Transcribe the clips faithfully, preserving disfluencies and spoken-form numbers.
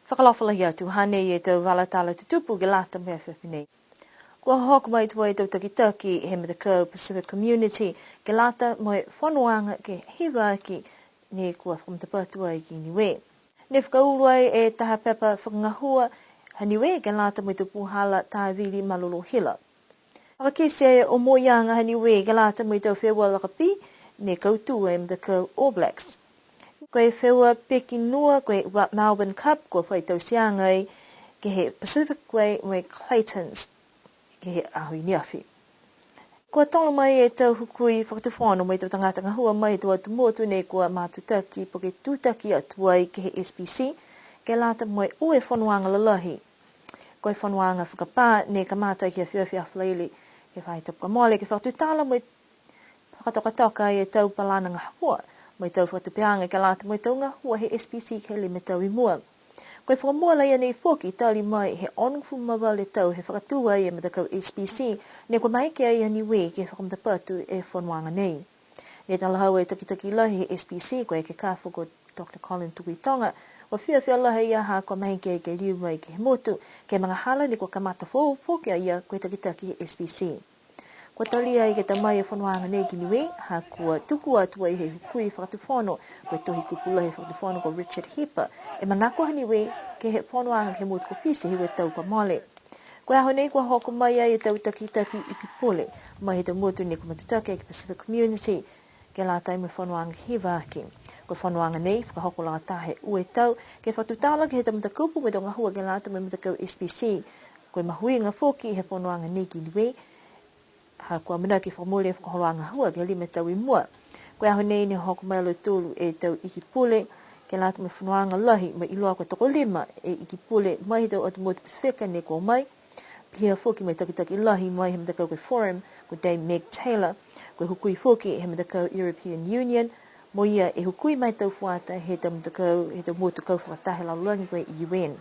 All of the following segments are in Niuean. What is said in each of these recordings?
Fakaalofa lahi atu, hanei e tau vala tala tutupu ke lata mo e afiafi nei. Kua hoko mai tuai e tau takitaki he matakau Pacific Community ke lata mo e fonoaga ke hiva aki ne kua fakamatapatu ai ki Niue. Ne fakaulu ai e taha pepa fakagahua ha Niue ke lata mo e tau puhala tāvili malolō hila. Fakakite e omoiaga ha Niue ke lata mo e tau feua lakapī ne kautū e matakau All Blacks. Ko e feua piki nua, ko e Melbourne Cup, kua fai tauteaga ai ke he Pacific Way mo e Claytons ke he aho i neafi. Kua tolo mai e tau hukui fakatufono mo e tau tagata gahua mai he tau atu motu ne kua matutaki po ke tutaki atu ai ke he S P C, ke lata mo e ua e fonoaga lalahi. Ko e fonoaga fakapā ne kamata ke he afiafi Falaile he faahi tapu kua mole, ke fakatutala mo e fakatokatoka e tau palana gahua, mo e tau fakatupeaga ke lata mo e tau gahua he S P C ke he lima tau i mua. Ko e fakamua laia nei foki tali mai he onogofulu ma valu e tau he fakatū ai e matakau S P C, ne kua maeke ai a Niue ke fakamatapatu e fonoaga nei. Ne talahau e takitaki lahi he S P C, ko e ekekafo ko Doctor Colin Tukuitonga, kua fiafia lahi a ia ha kua maeke ke liu mai ke he motu, ke he magahala ne kua kamata foou foki a ia ko e takitaki he S P C. Kua talia ai ke ta mai e fonoaga nei ki Niue, ha kua tuku atu ai he hukui fakatufono, ko e tohi kupu lahi he fakatufono ko Richard Hipa, e manako ha Niue ke he fonoaga ke he motu ko Fisi he ua e tau kua mole. Ko e aho nei kua hoko mai ai e tau takitaki iki pule mai he tau motu ne kua matutaki ai ke he Pacific Community, ke lata mo e fonoaga hiva aki. Ko e fonoaga nei, fakahoko lagataha he ua e tau, ke fakatutala ke he tau matakupu mo e tau gahua ke lata mo e matakau S P C. Ko e mahuiga foki he fonoaga nei ki Niue, ha kua amanaki fakamooli e fakaholoaga gahua ke he lima tau i mua. Ko e aho nei ne hoko mai a lautolu e tau iki pule, ke lata mo e fonoaga lahi, mo e iloa ko e tokolima e iki pule mai he tau atu motu Pasifika ne kua o mai. Pihia foki mo e takitaki lahi mai he matakau ko e Forum, ko Dame Meg Taylor, ko e hukui foki he matakau European Union, mo ia e hukui mai tau fuata he tau matakau, he tau motu kau fakataha he lalolagi ko e U N.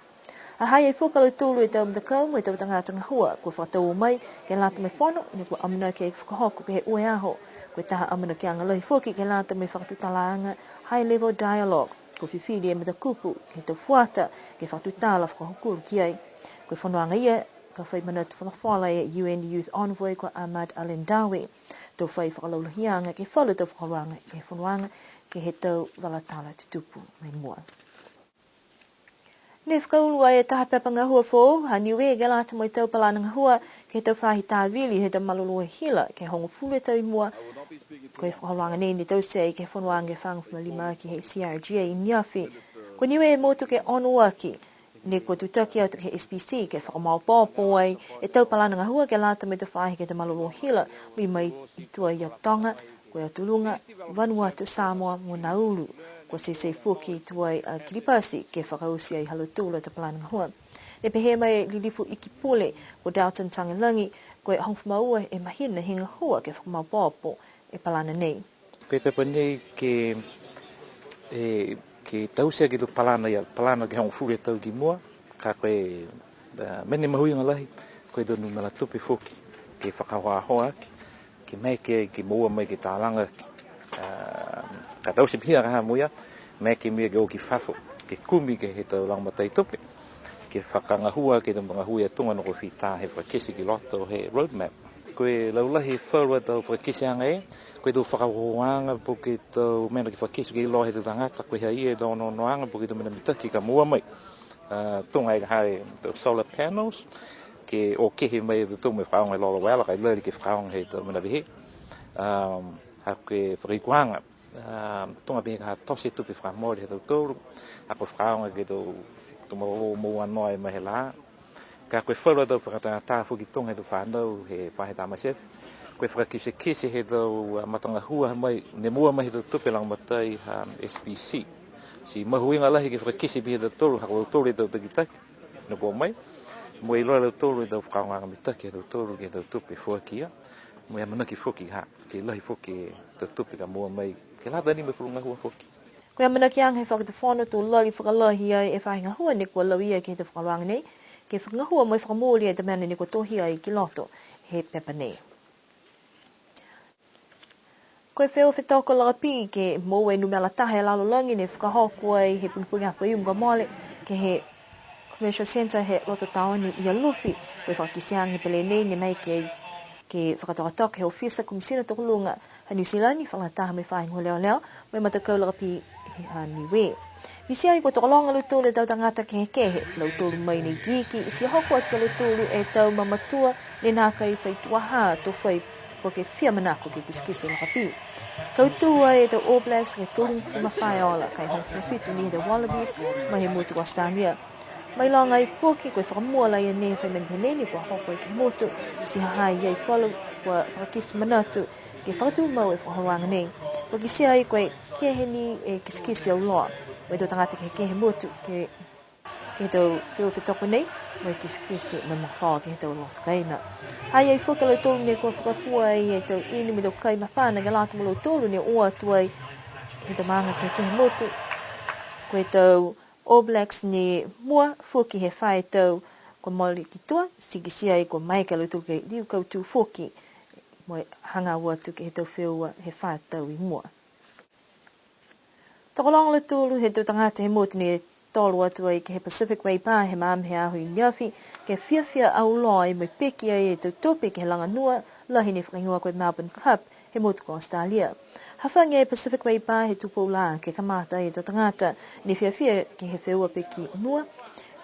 Ha ha i ai foki a lautolu e tau matakau mo e tau tagata gahua, kua fakatau mai, ke lata mo e fono, ne kua amanaki ke fakahoko ke he ua e aho, ko e taha amanakiaga lahi foki ke lata mo e fakatutalaaga, high level dialogue, kua fifili e matakupu, ke he tau fuata, ke fakatutala fakahokulo ki ai. Ko e fonoaga ia, ka fai manatu folafola e U N Youth Envoy ko Ahmad Al-Endawi. To fai fakalaulahiaga ke he falu tau fakaholoaga ke he fonoaga ke he tau vala tala tutupu mai mua. Ne fakaulu ai e taha pepa gahua foou ha Niue ke lata mo e tau palana gahua ke he tau faahi tāvili he tau malolō hila ke hogofulu e tau i mua. Ko e fakaholoaga nei ne taute ai ke he fonoaga ke fagofulu ma lima aki he C R G A i neafi. Ko Niue e motu ke ono aki ne kua tutaki atu ke he S P C ke fakamaopoopo ai e tau palana gahua ke lata mo e tau faahi ke he tau malolō hila, ui mai i tua ia Toga, ko e Atu Luga, Vanuatu, Samoa mo Nauru. Kua teitei foki tuai a Kiripati ke fakaoti ai ha lautolu a tau palana gahua. Ne pehē mai e Lilifu Iki Pule ko Dalton Tagelagi, ko e hogofulu ma ua e mahina he gahua ke fakamaopoopo e palana nei. Ko e pepa nei ke, e, ke taute aki e tau palana ia, palana ke hogofulu e tau ki mua, ka ko e, a, mena mahuiga lahi, ko e tau numela tupe foki, ke fakahoahoa aki, ke maeke ke moua mai ke talaga aki. A, ka taute pihia ka ha mo ia, maeke mo ia ke o ki fafo, ke kumi ke he tau lagomatai tupe, ke fakagahua ke he tau gahua ia tuga ne kua fita he fakakite ki loto he roadmap. Ko e laulahi e falu a tau fakakiteaga e, ko e tau fakaholoaga po ke tau mena ke fakakite ke iloa he tau tagata, ko e ha ia e tau onoonoaga po ke tau mena mitaki ka moua mai. A, tuga e ha e tau solar panels, ke o kehe mai e tau mo e fakaaoga e lolo vela, ka e lali ke fakaaoga he tau mena vahā. A, ha ko e fakaikuaga, a, tuga pehē ka ha tote tupe fakamole ha tautolu, ha ko e fakaaoga ke he tau, tau malolō moua noa mai he lā. Ka ko e falu a tau fakatagatā foki tuga he tau fānau he faahi tamate afi. Ko e fakakitekite he tau, a, matagahua mai, ne moua mai he tau tupe lagomatai ha S P C. Ti mahuiga lahi ke fakakite pihia e tautolu, ha ko lautolu e tau takitaki ne kua o mai. Mo e iloa e lautolu e tau fakaaogaaga mitaki ha tautolu ke he tau tupe foaki ia. Mo e amanaki foki ha, ke lahi foki e tau tupe ka moua mai, ke lata ni mo e falu gahua foki. Ko e amanakiaga he Fakatufono to lali fakalahi ai e faahi gahua ne kua lauia ke he tau fakaholoaga nei, ke fakagahua mo e fakamooli e tau mena ne kua tohia ai ki loto he pepa nei. Ko e feua fetoko lakapī ke moua e numela taha he lalolagi ne fakahoko ai he pogipogi Aho Faiumu kua mole, ke he Commercial Centre he loto taone i Alofi, ko e fakakiteaga he pele nei ne maeke ke fakatokatoka he ofisa Komisina Tokoluga ha Niu Silani, fakalataha mo e faahi gahua leoleo, mo e matakau lakapī ha Niue. Kitia ai kua tokologa a lautolu e tau tagata kehekehe, lautolu mai ne ikiiki, ti hoko atu ki a lautolu e tau mamatua ne nākai fai tuaha to fai po ke fia manako ke kitekite lakapī. Kautū ai e tau All Blacks ke tolugofulu ma fā e ola, ka e hogofulu ma fitu ni he tau Wallabies mai he motu ko Australia. Mailoga ai foki ko e fakamua laia nei he fai mena pehē nei ne kua hoko ai ke he motu, ti ha ha i ai falu kua fakakite manatu ke fakatumau e fakaholoaga nei. Kua kitia ai ko e kehe ni e kitekite auloa mo e tau tagata kehekehe he motu ke, ke he tau feua fetoko nei, mo e kitekite mo e magafaoa ke he tau loto kaina. Ha i ai foki a lautolu ne kua fakafua ai e tau inu mo e tau kai mafana ke lata mo lautolu ne o atu ai he tau maaga kehekehe he motu. Ko e tau All Blacks ne mua foki he fā e tau kua mole ki tua, ti kitia ai kua maeke a lautolu ke liu kautū foki mo e hagaao atu ke he tau feua he fā tau i mua. Tokologa a lautolu he tau tagata he motu ne tolo atu ai ke he Pacific Way Bar he magaaho he aho i ne afi, ke fiafia auloa ai mo e peki ai e tau tupe ke he laga nua lahi ne fakahigoa ko e Melbourne Cup he motu ko Australia. Hafagi e Pacific Way Bar he tupou lā ke kamata ai e tau tagata ne fiafia ke he feua peki nua,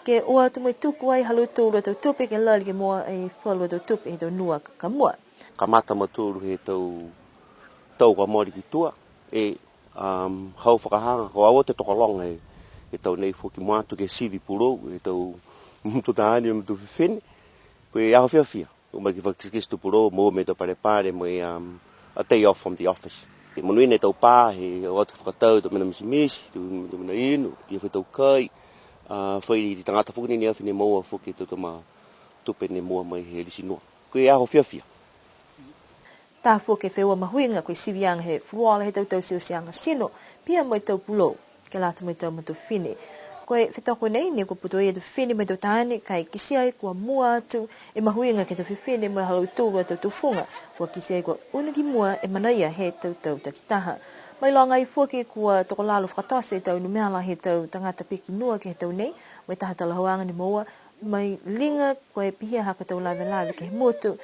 ke o atu mo e tuku ai ha lautolu a tau tupe ke lali ke moua e falu a tau tupe he tau nua ka, ka mua. Kamata a mautolu he tau, tau kua mole ki tua, e, um, hau fakahaga, ko au a tau tokologa e, e tau nei foki mua atu ke sivi pulou, e tau motu taane, motu fifine, ko e aho fiafia. Kua maeke ke fakakitekite e tau pulou, mo e tau palepale, mo e, um, a day off from the office. E monuina e tau pā, he o atu fakatau, tau mena misimisi, tau, tau mena inu, ke fai tau kai, a, fai e tagata foki ne ne afi ne moua foki e tau tama tupe ne moua mai he lisi nua. Ko e aho fiafia. Taha foki e feua mahuiga ko e siviaga he fuluola he tau tauteuteaga tino, pihia mo e tau pulou, ke lata mo e tau matua fifine. Ko e fetoko nei ne kua putoia e tau fifine mo e tau taane, ka e kitia ai kua mua atu e mahuiga ke he tau fifine mo e ha lautolu a tau tufuga, kua kitia ai kua unu ki mua e manaia he tau tau takitaha. Mailoga ai foki kua tokolalo fakatote e tau numela he tau tagata peki nua ke he tau nei, mo e taha talahauaga ne moua, mai liga ko e pihia ha ko e tau lavelave ke he motu,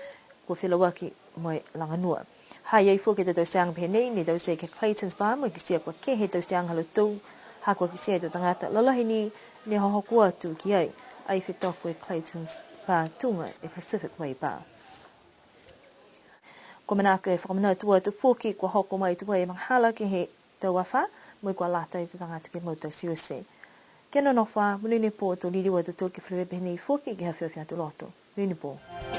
kua felauaki mo e laga nua. Ha i ai foki e tau tauteaga pehē nei, ne taute ke he Clayton's Bar, mo e kitia kua kehe e tauteaga ha lautolu, ha kua kitia e tau tagata lalahi ni ne hohoko atu ki ai, ai fetoko e Clayton's Bar tuga e Pacific Way Bar. Kua manako e fakamanatu atu foki kua hoko mai tuai e magahala ke he tau afā, mo e kua lata e tau tagata ke mau tau siose. Kia nonofo ā, monuina e pō, to liliu a tautolu ke feleveia pehē nei foki ke he afiafi Aho Lotu. Monuina e pō.